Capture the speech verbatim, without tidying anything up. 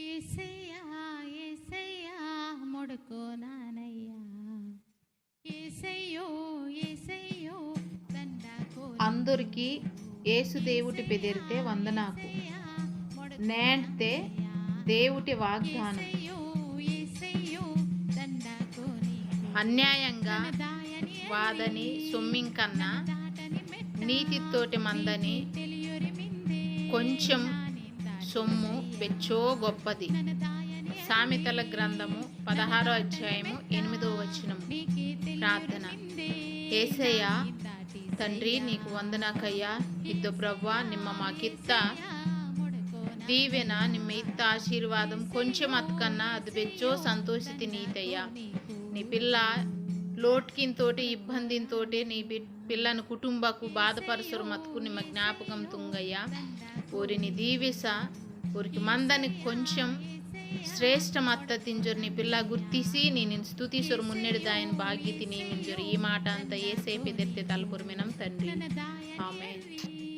ఏసయ్యా, ఏసయ్యా, మొడుకో నానయ్యా. ఏసయ్యో, ఏసయ్యో, దండాకో. అందరికీ యేసు దేవుటి పెదిరితే వందనాకు. నేంటే దేవుటి వాగ్దానం. అన్యాయంగా వాదని సొమ్మింకన్నా నీతితోటి మందని కొంచెం సొమ్ము బెచ్చో గొప్పది. సామెతల గ్రంథము పదహారో అధ్యాయము ఎనిమిదో వచనము. ప్రార్థన. ఏసయ్యా, తండ్రి, నీకు వందనాకయ్యా. ఇద్దో ప్రభువా, నిమ్మ మాకిత్త దీవెన, నిమ్మ ఇత్త ఆశీర్వాదం కొంచెం అత్కన్నా అది బెచ్చో సంతోషితి నీతయ్యా. నీ పిల్ల లోట్కింతోటి, ఇబ్బందింతోటి నీ బి-, పిల్లని కుటుంబకు బాధపరసరు మతుకు నిమ్మ జ్ఞాపకం తుంగయ్యా. ఓరిని దీవిస, ఓరికి మందని కొంచెం శ్రేష్ఠ మత్త తింజొరు నీ పిల్ల గుర్తిసి నీ నిన్ను స్తుతిసొరు మున్నెడిదాయని భాగ్యతి నియమించొరు. ఈ మాట అంతా ఏసే పెదిరితే తలపురమినం తండ్రి. ఆమె.